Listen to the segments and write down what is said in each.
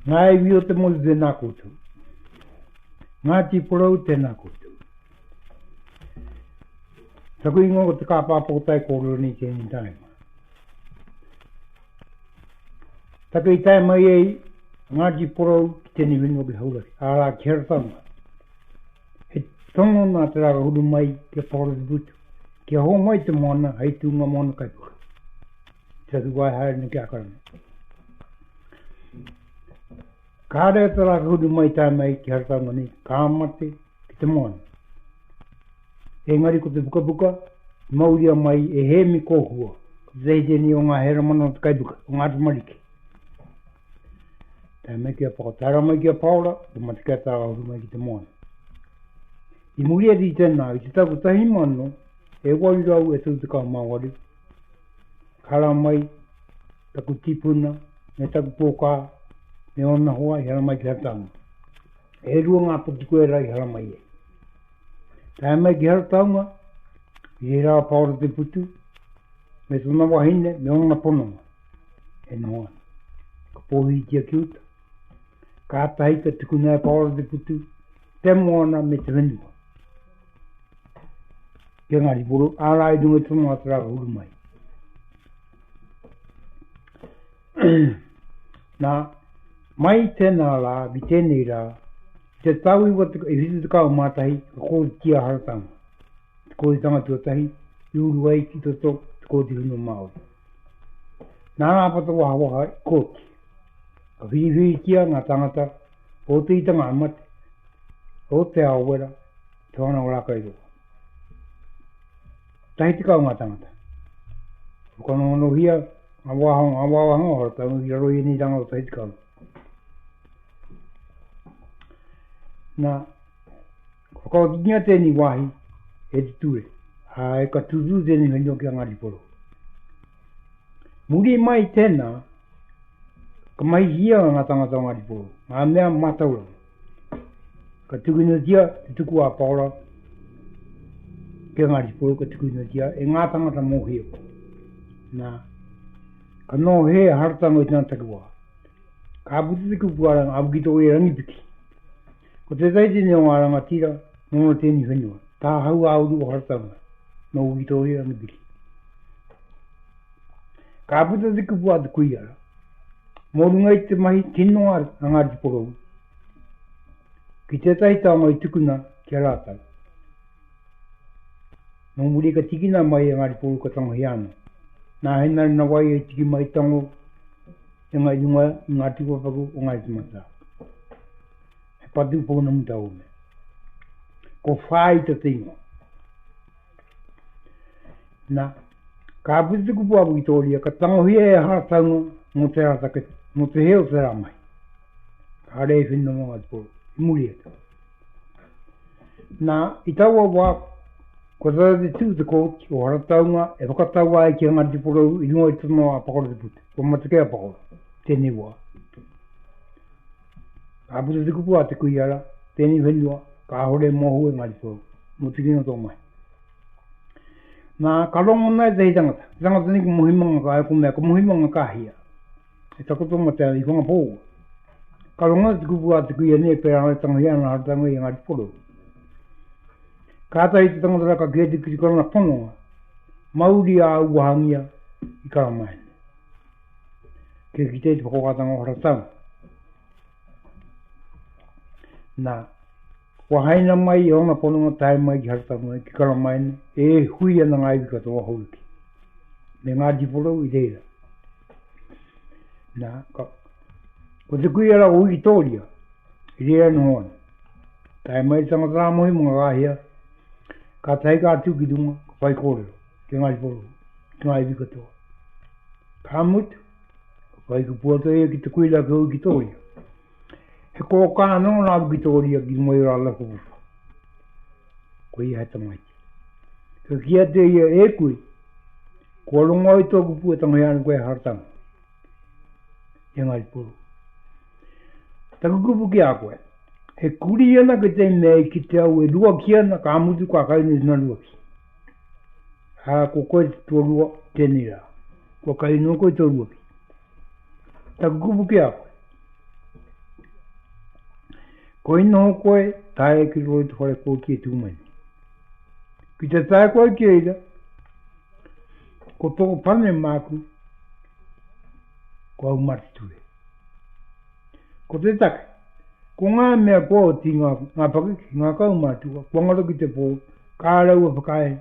Ngā iwi o te motu tēnā koutou. Ngāti Porou tēnā koutou. Taku ingoa ko te kāpā pōtae kōrero nei tēnei taima. Take i tae mai ai Ngāti Porou ki tēnei whenua ki Hauraki, ārā ki Heretaunga. He tono nā Te Rākahuru mai ki a Paora Te Putu, kia hōmai te moana hei tūnga moana kaipuke. Te takiwā e haere nei ki Ākarana. Kāre a Te Rākahuru mai tae mai ki Harataunga nei, ka mate ki te moana. Engari ko te pukapuka, i mauria mai e Hēmi Kōhua, ko te tēnei o ngā heramana o te kaipuka, o Ngā Tamariki. Tae mai ki a Paora, tae rā mai ki a Paora, kua mate kē a Te Rākahuru mai ki te moana. I muri atu i tēnā, i te tau 1838, ka haramai taku tipuna me taku pōkā me ōna hoa i haramai ki Harataunga. E rua ngā poti koera i haramai ai. Tae mai ki Harataunga, i reira a Paora Te Putu me tōna wahine me ōna pononga e noho ana. Ka pōhiritia ki uta. Kātahi ka tukuna e Paora Te Putu te moana me te whenua. Ki a Ngāti Porou, ārā i runga i tōna ata rā ka huru mai. Nā, mai tēnā rā ki tēnei rā, te tau i 71 ka kōtitia a Harataunga, te kōtitanga tuatahi i uru ai ki toto te Kōti Whenua Māori. Nā Rāpata Wahawaha i kōti, ka whiriwhiritia ngā tāngata o te Itanga a Mate, o Te Aowera, Te Whānau o Rākairoa. 10 ngā tangata. Whakanohonohia ngā wāhanga, ngā wāwahanga o Harataunga ki raro i ēnei ranga o 10. Nā, whakaotingia tēnei wāhi e te ture, ā, ka tūtū tēnei whenua ki a Ngāti Porou. Muri mai tēnā, ka mahihia ngā tangata o Ngāti Porou, ngā mea mātauranga. Ka tukinotia te tuku a Paora ki a Ngāti Porou, ka tukinotia e ngā tangata mōhio. Nā, ka noho he haratanga i tana takiwā. Ka puta te kupu a a Wikitoria Rangipiki. Ko tētahi tēnei o ngā rangatira nōna tēnei whenua, tā hauāuru o Harataunga, nō Wikitoria Rangipiki. Ka puta te kupu a te kuia, mō runga i te mahi kino a Ngāti Porou, ki tētahi taonga i tukuna ki a rātou. Nō muri ka tikina mai e Ngāti Porou ka tangohia anō. Nā Henare Nawai i tiki mai tango i ngā runga i ngā tūpāpaku o Ngāti Matā. He patu pounamu taua mea. Ko Whāita te ingoa. Na, ka puta te kupu a Wikitoria, ka tangohia e Harataunga mō te rā take, mō te hē o te rā mahi. Kāre e whenua mō Ngāti Porou, i muri atu. Nā, i taua wā, kua tata te tū te kōti o Harataunga e whakataua ai ki a Ngāti Porou i runga i te tono a Pakoro Te Putu. Kua mate kē a Pakoro, tēnei wā. Ka puta te kupu a te kuia rā, tēnei whenua, kāore mōhou e Ngāti Porou, mō te kino tō mahi. Nā, ka rongona e tētahi tangata. Te tangata nei ko Mohi Mangaka, ko mea, ko Mohi Mangakāhia. E takoto ana te i Whangapō. Ka rongona te kupu a te kuia nei e pērā ana e tangohia ana Harataunga i a Ngāti Porou. Kātahi te tangata rā ka kī atu ki te karanga pononga, mauri ā uahangia i Karamaene. Kia kite i te whakawātanga o Harataunga. Nā, Kua haina mai i ōna pononga tae mai ki Harataunga, ki Karamaene, e hui ana ngā iwi katoa o Hauraki, me Ngāti Porou i reira. Nā, ka, ko te kuia rā o Wikitōria, i reira noho ana. Tae mai te tangata rā mohi mō ngā kāhia, kātahi ka tū ki runga, ka whai kōrero ki Ngāti Porou, ki ngā iwi katoa. Ka mutu, ka whai kupu atu ia ki te kuia ki Wikitōria. He kōkā anō nā Wikitōria ki runga i rāua ko Pupa. Ko ia he tamaiti. Ka kī atu ia, E kui, kua rongo au i tō kupu e tangohia ana koe e Haratanga. Engari puru. Taku kupu ki a koe, he kurī anake te mea i kite au e ruaki ana, ka mutu ka kai nei tana ruaki. Ā, ko koe te tuarua tēnei rā. Kua kai noa koe tō ruaki. Taku kupu ki a koe. Koi noho koe, taea ki roto i te whare kōti e tū mai nei. Ki te tae koe ki reira, ko tō pane māku, ko au mā te ture. Ko te take, ko ngā mea kua oti ngā, ngā pakeke, ngā kaumātua, kua ngaro ki te pō, kā raua whakaae,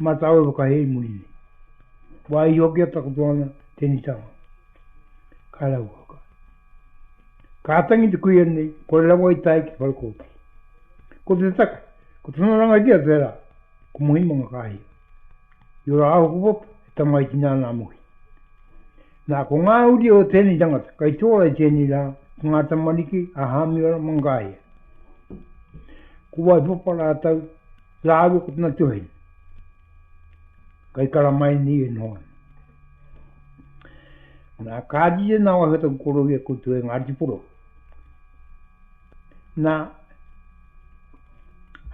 mā tāua whakahē i muri nei. Wā iho kia takoto ana tēnei taonga. Kā raua whakaae. Ka tangi te kuia nei, kore rawa i tae ki Wharekōti. Ko te take, ko tana rangatira tērā, ko Mohi Mangakāhia. I ora āhukupapa, he tamaiti nāna a Mohi. Nā, ko ngā uri o tēnei tangata, kai tōra i tēnei rā, ko ngā tamariki a Hāmiora Mangakāhia. Ko Waipapa rātou, rāua ko tana tuahine. Kai Karamaini e noho ana. Nā, ka rire nā wahi o taku koroua koutou e Ngāti Porou. Nā,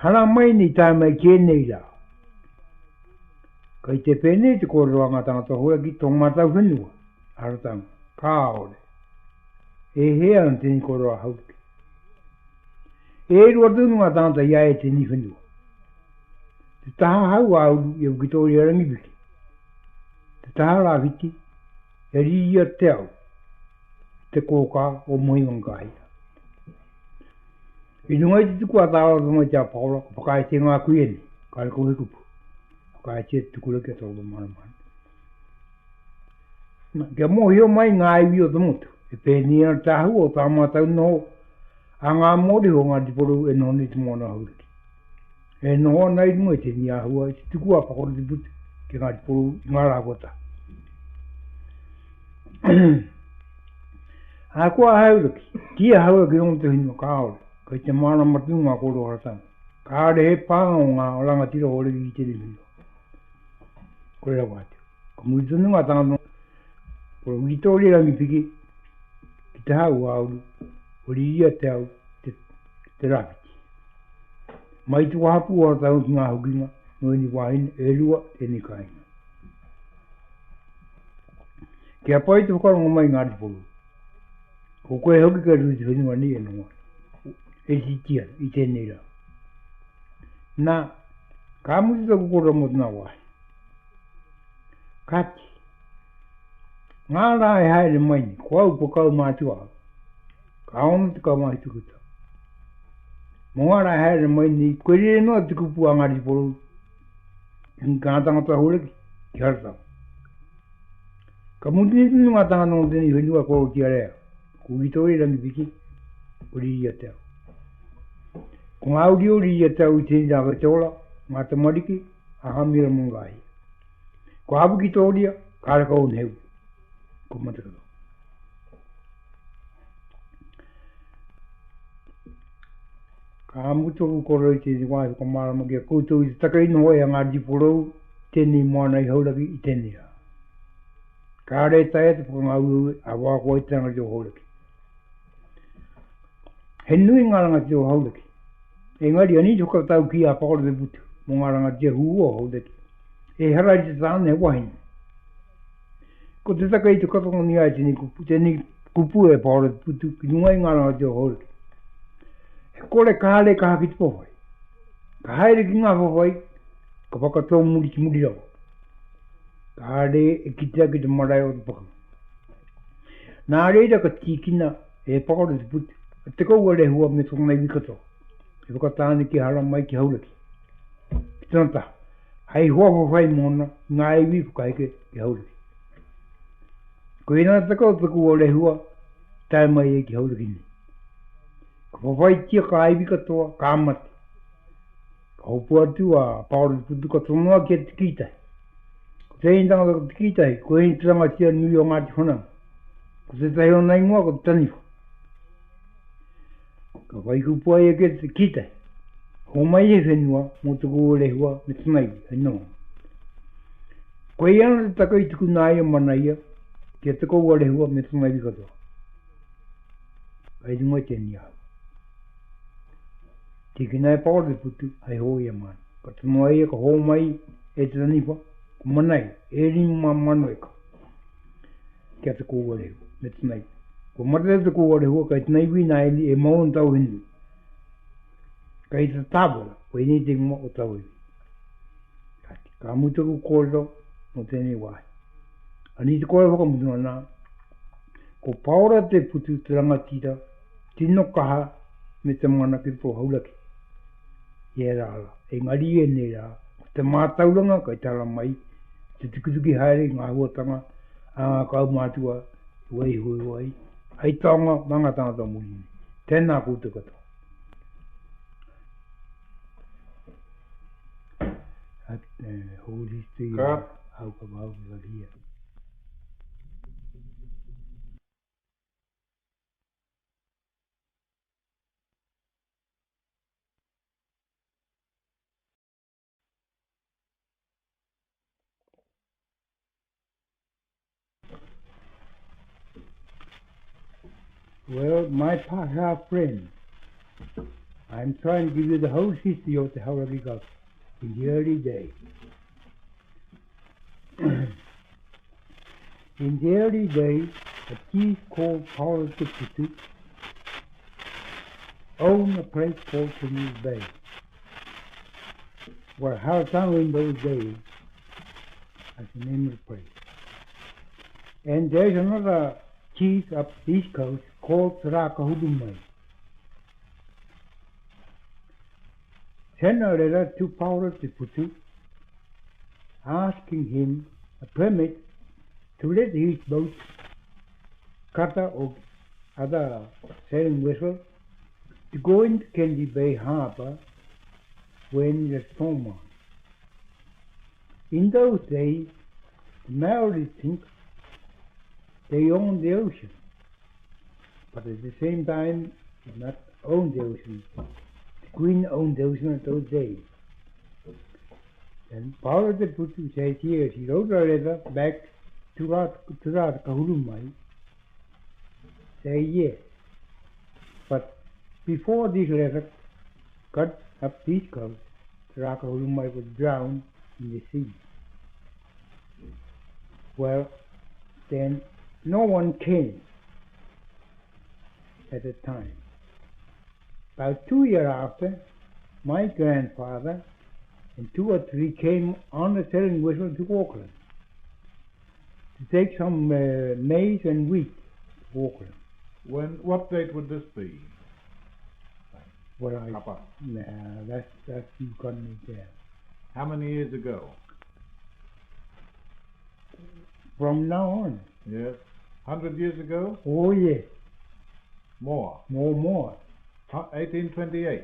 hara mai nei tae mai ki ēnei rā. Kai te pēnei te kōrero a ngā tangata hora ki tō mātau whenua, Harataunga. Kāore. E hē ana tēnei kōrero a Hauraki. E 2 tonu ngā tangata i a e tēnei whenua. Te taha hauāuru i a Wikitōria Rangipiki. Te taha rāwhiti, e rīria te au, te kōkā o Mohi Mangakāhia. I runga i te tuku a Tāwara Te Apaora, ka whakaaetia ngā kuia nei, kāre kau he kupu. Whakaaetia te tukura ki a Toropa Maramara. Na, kia mōhio mai ngā iwi o te motu, e pēnei ana te āhua o tā mātou noho a ngā mōrehu o Ngāti Porou e noho nei te moana o Hauraki. E noho ana i runga i tēnei āhua i te tuku a Pakoro te Putu ki a Ngāti Porou i ngā rā kua taha. Ahakoa a Hauraki, ki a Hauraki rongo te whenua kāore, kei te mārama tonu ngā kōrero haratanga. Kāore he pānga o ngā rangatira o Hauraki ki tēnei whenua. Kore rawa atu. Ka muri tonu ngā tangata ko Wikitōria Rangipiki ki te hauāuru o Riria Te Au te, te rāwhiti. Mai te wahapū o Harataunga ki ngā hukinga nō ēnei wāhine e rua tēnei kāinga. Kia pai te whakarongo mai Ngāti Porou. Ko koe hoki kei roto i te whenua nei e noho ana, e titi ana i tēnei rā. Nā, ka mutu taku kōrero mō tana wāhi. Kāti, ngā rā e haere mai nei, ko au kua kaumātua au. Ka 67 tau. Mō ngā rā e haere mai nei, kua rere noa te kupu a Ngāti Porou ki ngā tangata hauraki, ki Harataunga. Ka mutu nei tonu ngā tangata nō tēnei whenua kua oti a rea. Ko Wikitōria Rangipiki, ko Riria Te Au. Ko ngā uri o Riria Te Au i tēnei rā kei te ora, ngā tamariki a Hamira Mangāhia. Ko a Wikitōria, kāre kau ōna heuri. Ko Matakatau. Ka mutu aku kōrero i tēnei wā i whakamārama ki a koutou i te take i noho ai a Ngāti Porou tēnei moana i Hauraki i tēnei rā. Kāre e taea te whakangāueue a wā koa i te rangatira o Hauraki. He nui ngā rangatira o Hauraki. Engari anei te whakataukī a Pakoro Te Putu mō ngā rangatira huhua o Hauraki. Ehara i te tāne he wahine. Ko te take i te katangonia ai tēnei kupu, tēnei kupu e Paora Te Putu ki runga i ngā rangatira o Hauraki. He kore kāre kaha ki te whawhai. Ka haere ki ngā whawhai, ka whakatōmuri ki muri rawa. Kāre e kitea ki te marae o te pakanga. Nā reira ka tīkina e Pakoro te putu, a Te Kouarehua me tōna iwi katoa, e Whakatāne ki Haramai ki Hauraki, ki tana taha, hei hoa whawhai mōna i ngā iwi whakaeke ki Hauraki. Koinā te take o Te Kouarehua i tae mai ai ki Hauraki nei. Ka whawhaitia kā iwi katoa, ka mate. Ka hopu atu a Paora Te Putu ka tonoa ki a Te Kītahi. Ko tēnei tangata ko Te Kītahi, ko ēnei te rangatira nui o Ngāti Whananga. Ko tētahi ōna ingoa ko Te Taniwha. Ka whai kupu ai ake Te Kītahi. Homai he whenua mō Te Kōrehua me tana iwi, hei nohonga. Koia ana te take i tukuna ai a Manaia ki a Te Kouarehua me tana iwi katoa. Kai runga i tēnei āhua. Tīkina e Paora te putu hei hōia māna. Ka tonoa ia ka hōmai e te taniwha, ko Manai, e 50 eka, ki a Te Kōwarehua, me tana iwi. Kua mate te Kōwarehua kei tana iwi ināianei e mau ana taua whenua. Kei te tāwera, koinei te ingoa o tauiwi. Kāti, ka mutu aku kōrero mō tēnei wāhi. Anei te kōrero whakamutunga nā, ko Paora Te Putu te rangatira tino kaha me te mana ki roto o Hauraki i ērā rā. Engari i ēnei rā, ko te mātauranga kei te ara mai, te tukituki haere i ngā āhuatanga a ngā kaumātua i waihoiho ai, hei taonga mā ngā tāngata o muri nei. Tēnā koutou katoa. Ka. Well, my Pākehā friend, I'm trying to give you the whole history of the Hauraki Gulf in the early days. in the early days, a chief called Paul Te Putu owned a place called Canoe Bay, where Haratown in those days as the name of the place. And there's another chief up the east coast called Tarakahurumai. Sent a letter to Paora Te Putu asking him a permit to let his boat, cutter or other sailing vessel, to go into Kennedy Bay Harbour when the storm on. In those days, the Maori think they owned the ocean, but at the same time, did not own the ocean. The Queen owned the ocean in those days. Then Paora Te Putu says here, she wrote a letter back to Kahurumai, say yes. But before this letter got up the east coast, Rakahurumai was drowned in the sea. Well, then no one came at the time. About 2 years after, my grandfather and 2 or 3 came on the sailing vessel to Auckland to take some maize and wheat to Auckland. When? What date would this be? Well, I, Papa. Nah, that's you got me there. How many years ago? From now on. Yes. 100 years ago? Oh, yes. More. More. 1828.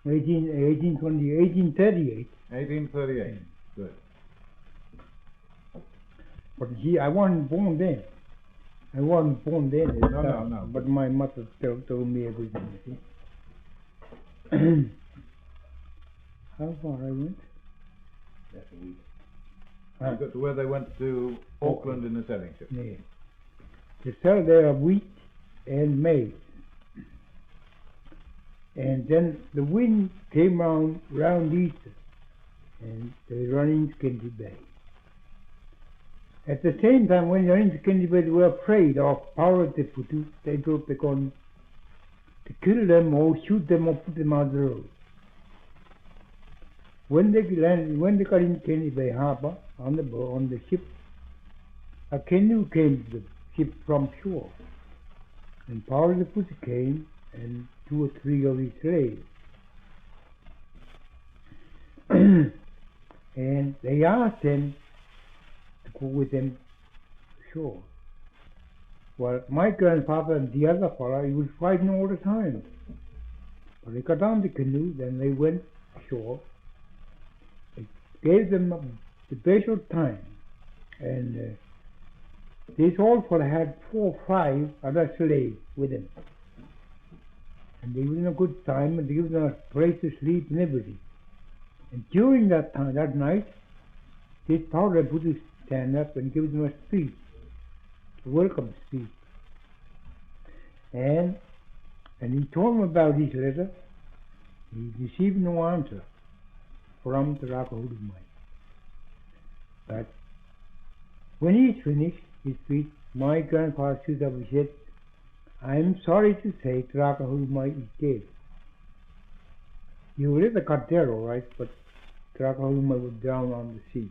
1838. 1838. Good. But see, I wasn't born then. I wasn't born then. No, no, no. But my mother told me everything, you see. How far I went? That's a week. You got to where they went to Auckland in the sailing ship. Yeah. To sell their wheat and maize. And then the wind came round east, and they run into Kennedy Bay. At the same time, when they ran into Kennedy Bay, they were afraid of Paora Te Putu. They drove the gun to kill them or shoot them or put them out of the road. When they landed, when they got into Kennedy Bay Harbour on the boat, on the ship, a canoe came to the ship from shore, and Paora Te Putu came and 2 or 3 of his slaves. And they asked him to go with them ashore. Well, my grandfather and the other fellow, he was fighting all the time. But they got on the canoe, then they went ashore. They gave them the best of time. And this old fellow had 4 or 5 other slaves with him. And they gave them a good time, and they gave them a place to sleep and everything. And during that time, that night, this Paora Te Putu stand up and give them a speech, a welcome speech. And he told them about his letter. He received no answer from Te Rakahurumai. But when he finished his speech, my grandfather stood up and said, I am sorry to say Te Rakahurumai is dead. You were the cut there, all right, but Te Rakahurumai was down on the sea.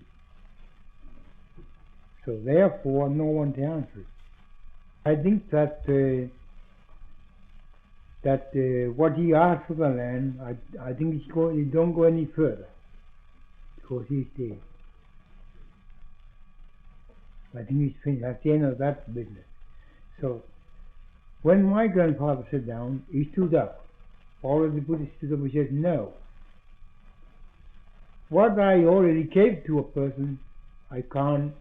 So therefore, no one to answer. I think that what he asked for the land, I think he don't go any further because he's dead. I think he's finished at the end of that business. So when my grandfather sat down, he stood up. All of the Buddhists stood up and said, no. What I already gave to a person, I can't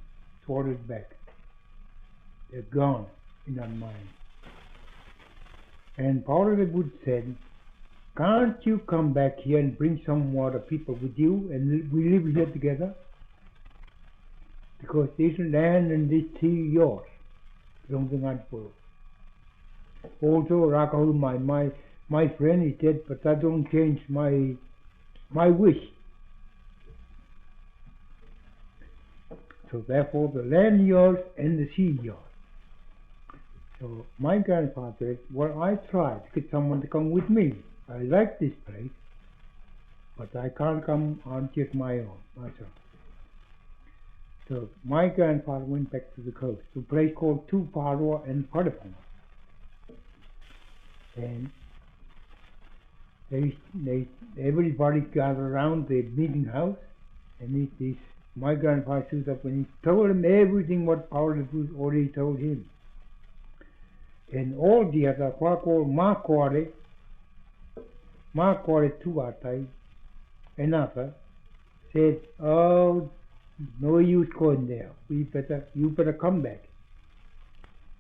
sort it back. They're gone in our mind. And Paul the Buddha said, can't you come back here and bring some more people with you and we live here together? Because this land and this sea is yours. Belong to Ngāti Porou. Also, Rakahurumai, my friend is dead, but that don't change my wish. So therefore, the land yours and the sea yours. So my grandfather said, well, I tried to get someone to come with me. I like this place, but I can't come on just my own, myself. So my grandfather went back to the coast, to a place called Tuparoa and Whareponga. And everybody gathered around the meeting house, and my grandfather stood up and he told him everything what Paul already told him. And all the other, what called Makoare, Makoare Tuatai, another, said, oh, no use going there. You better come back.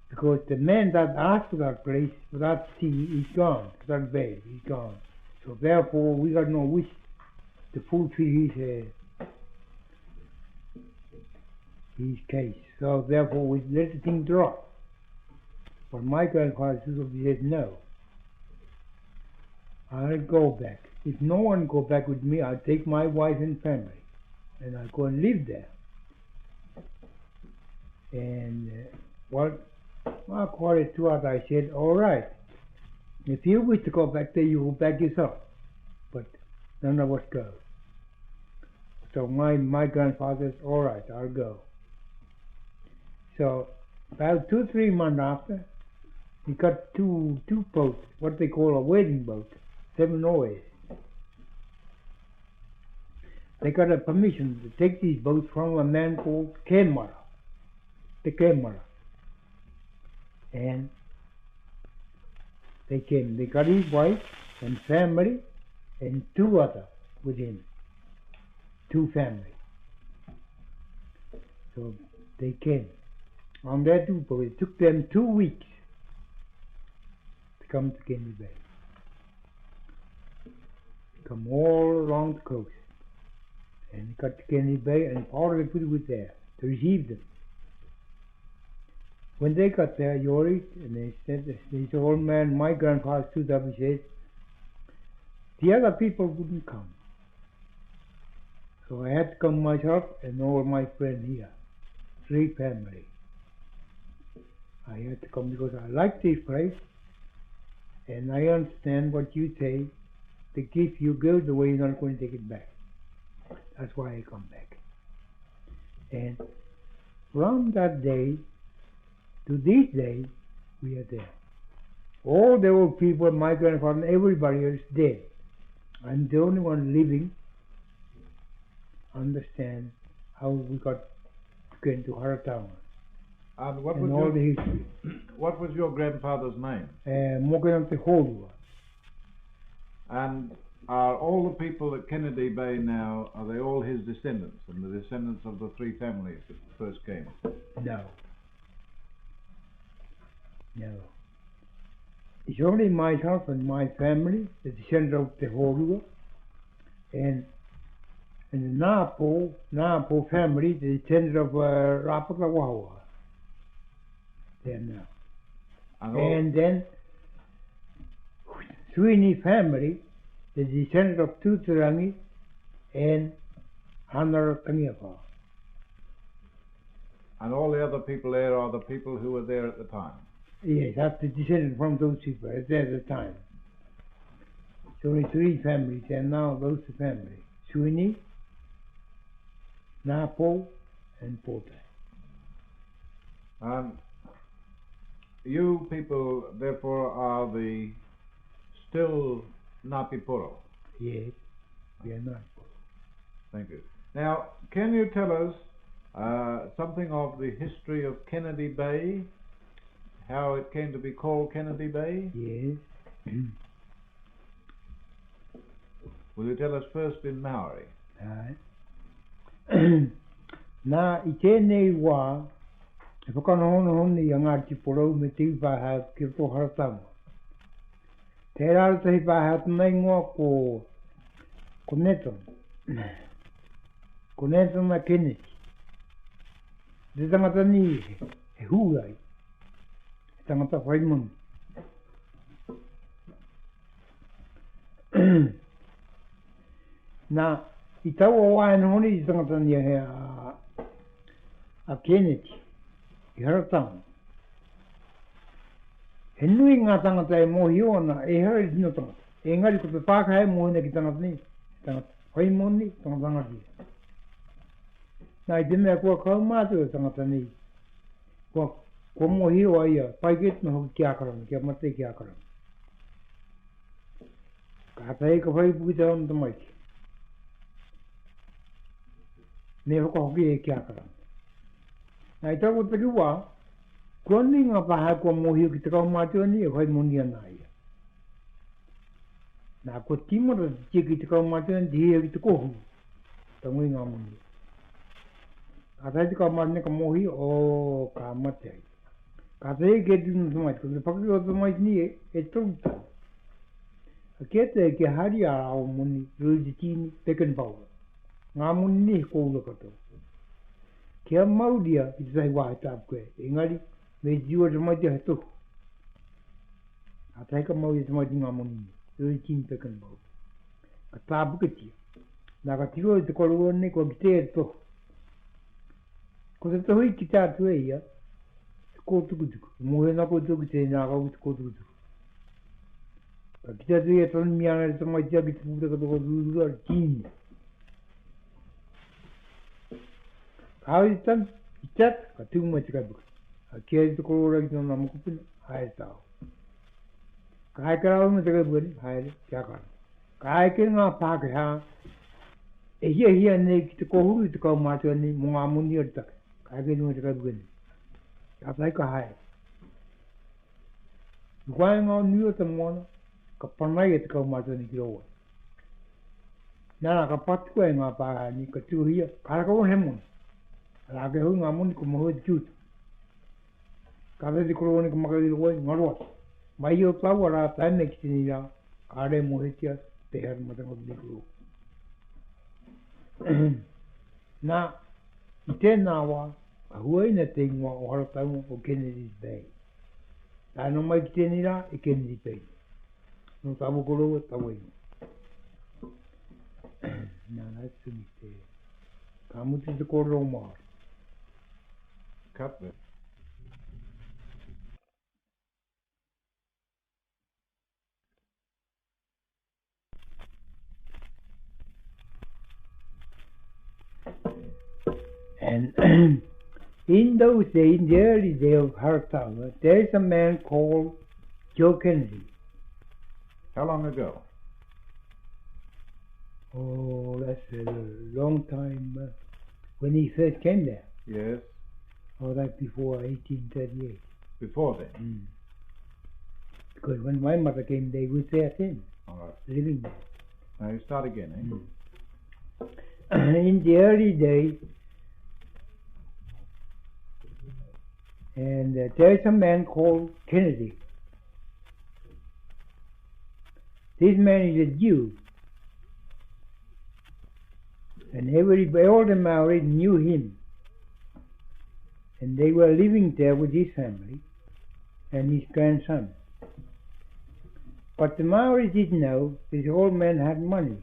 Because the man that asked for that place, for that sea, is gone, for that bay, is gone. So therefore, we got no wish to fulfill his case. So therefore, we let the thing drop. But my grandfather said, no. I'll go back. If no one go back with me, I'll take my wife and family, and I'll go and live there. And well, according to what I said, all right. If you wish to go back there, you go back yourself. But none of us go. So my grandfather said, all right, I'll go. So about 2-3 months after, he got two boats, what they call a whaling boat, 7 oars. They got a permission to take these boats from a man called Kemara, the Kemara. And they came. They got his wife and family and 2 other with him, 2 families. So they came on their 2 boats. It took them 2 weeks to come to Kennedy Bay. Come all along the coast. And got to Kennedy Bay, and Paul the Buddha was there to receive them. When they got there, Yori, and they said, this old man, my grandfather, stood up and said, the other people wouldn't come. So I had to come myself and all my friends here, 3 families. I had to come because I like this place, and I understand what you say, the gift you give, the way you're not going to take it back. That's why I come back. And from that day to this day, we are there. All the old people, my grandfather, everybody is dead. I'm the only one living, understand how we got to get into Harataunga. And what and was all your, the history. What was your grandfather's name? Mokena Te Hōrua. And are all the people at Kennedy Bay now, are they all his descendants, and the descendants of the 3 families that first came? No. No. It's only myself and my family, the descendants of Te Hōrua, and the Ngāpō family, the descendants of Rapaka Wahawaha. There now. And then Sweeney family, the descendant of Tuturangi and Hanara Tangiafa. And all the other people there are the people who were there at the time? Yes, that's the descendant from those people at the time. It's only three families and now those two families, Sweeney, Nāpou and Pōtae. Um, you people, therefore, are the still Ngāti Porou? Yes, we are Ngāti Porou. Thank you. Now, can you tell us uh, something of the history of Kennedy Bay? How it came to be called Kennedy Bay? Yes. Will you tell us first in Maori? Ai. Nā, i tēnei wā, e whakanohonoho nei a Ngāti Porou me Te Iwi ki roto o Harataunga. Tērā tētahi pāhea tōna ingoa ko, ko Nathan. Ko Nathan a Kennedy. Te tangata ni he hūrai, he tangata whai moni. Nā, i taua wā e noho nei te tangata nei a, a Kennedy, i Harataunga. He nui ngā tangata e mōhio ana, ehara i te tino tangata. Engari ko te Pākehā e mōhio ana ki tangata nei, tangata whai moni, tangata rangatira. Nā, i te mea kua kaumātua te tangata nei, kua, kua mōhio a ia, pai kē tana hoki ki Ākarana, kia mate ki Ākarana. Kātahi ka whai upu ki te āna tamaiti. Me whakahoki e ki Ākarana. Nā, i taua takiwā, kua nui ngā pāhā kua mōhio ki te kaumātua nei e whai moni ana ia. Nā, kua tīmata te tiaki i te kaumātua nei te hiahia ki te kōhuru, tango i ngā moni. Kātahi te kaumātua nei ka mōhio, oh, ka mate ai. Kātahi kē tū tana tamaiti, ko te pakeke o te tamaiti nei e toru tau. Ka kī atu ai kia haria a ao moni, Rose Tini, Beckenbauer. Ngā moni nei he kōura katoa. Kia mauria ki tētahi wāhi tāpu koe, engari, me tū a tamaiti he tohu. Kātahi ka mau i a tamaiti ngā moni nei, Rose Tini, Beckenbauer. Ka tāpuketia. Nā ka tiro i te koroua nei kua kitea te tohu. Ko te tohu i kitea atu e ia, he kōtukutuku. E mōhio ana koutou ki tēnā kau ki te kōtukutuku. Ka kite atu ia tanumia ana te tamaiti ki te pūtaka toko rūrua tīni. Ka hau i te tanu, i te ata, ka tū mai te kaipuke. Ka kī atu te korōra ki tōna mokopuna, haere tāu. Ka eke rāua me te kaipuke nei, haere, kia kaha. Ka eke ngā Pākehā e hiahia nei ki te kōhuru i te kaumātua nei mō ngā moni o te take. Ka eke runga i te kaipuke nei. Kātahi ka haere. I waenga o nui o te moana, ka panaia te kaumātua nei ki rō wai. Nā, ka patua e ngā Pākehā nei, ka tuhia, ka raka he moni. Arā ake hou ngā moni, ko mahue te tūtū. Kātahi te koroua nei ka maka ki rō wai, ngaro atu. Mai i o taua rā tae nei ki tēnei rā, kāre e mōhiotia pēhea te matenga o tēnei koroua. Nā, i tēnā wā, ka huaina te ingoa o Harataunga o Kennedy's Bay. Tae noa mai ki tēnei rā, e Kennedy Bay. Nō taua koroua, taua ingoa. Nā, that's finished there. Ka mutu te kōrero Māori. Cut there. And in those days, in the early days of Harataunga, there is a man called Joe Kennedy. How long ago? Oh, that's a long time uh, when he first came there. Yes. Oh, that's before 1838. Before then? Mm. Because when my mother came, they were there then. All right. Living there. Now you start again, eh? Mm. In the early days, and uh, there is a man called Kennedy. This man is a Jew. And every, all the Maoris knew him. And they were living there with his family and his grandson. But the Maoris didn't know this old man had money.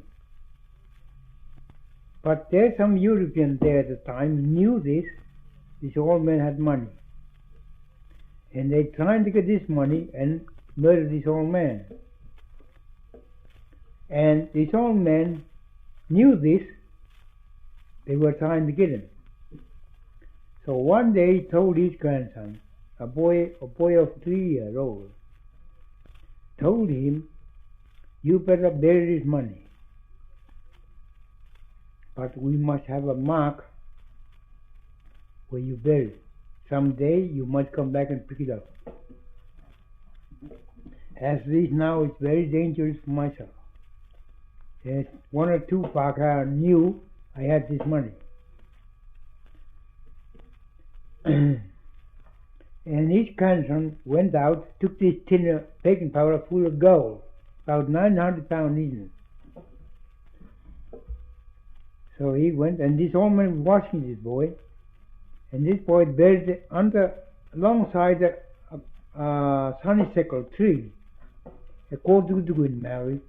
But there some European there at the time knew this, this old man had money. And they tried to get this money and murder this old man. And this old man knew this. They were trying to get him. So one day he told his grandson, a boy, a boy of 3 years old, told him, you better bury this money. But we must have a mark where you bury it. Someday you must come back and pick it up. As this now is very dangerous for myself. There's one or two Pākehā knew I had this money. And his grandson went out, took this tin of baking powder full of gold, about 900 pounds even. So he went, and this old man was watching this boy, and this boy buried it under, alongside a honeysuckle tree, a kōtukutuku in Maori.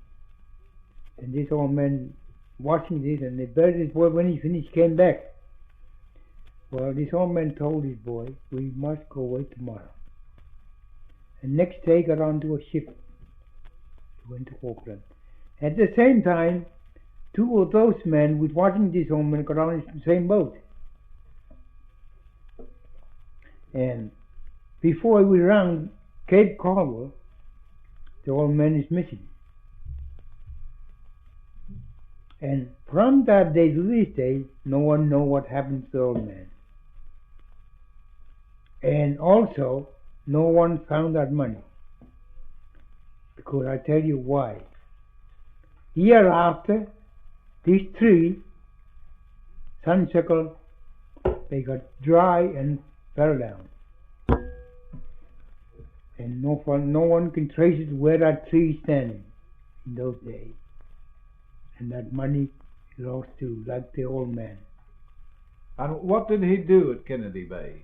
And this old man watching this, and they buried this boy. When he finished, came back. Well, this old man told his boy, we must go away tomorrow. And next day got onto a ship. He went to Auckland. At the same time, two of those men who were watching this old man got on the same boat. And before we round Cape Caldwell, the old man is missing. And from that day to this day, no one knows what happened to the old man. And also, no one found that money. Because I tell you why. Year after, these tree, honeysuckle, they got dry and fell down. And no one can trace it where that tree is standing in those days. And that money lost to, like the old man. And what did he do at Kennedy Bay?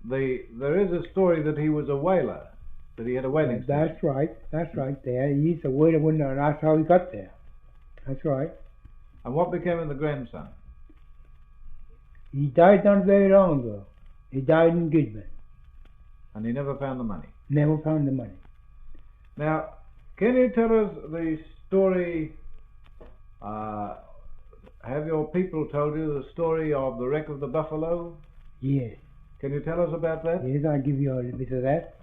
There is a story that he was a whaler, that he had a whaling station. That's right, that's right. There, he's a whaler, when that's how he got there. That's right. And what became of the grandson? He died not very long ago. He died in Gisborne. And he never found the money? Never found the money. Now, can you tell us the story, have your people told you the story of the wreck of the Buffalo? Yes. Can you tell us about that? Yes, I'll give you a little bit of that.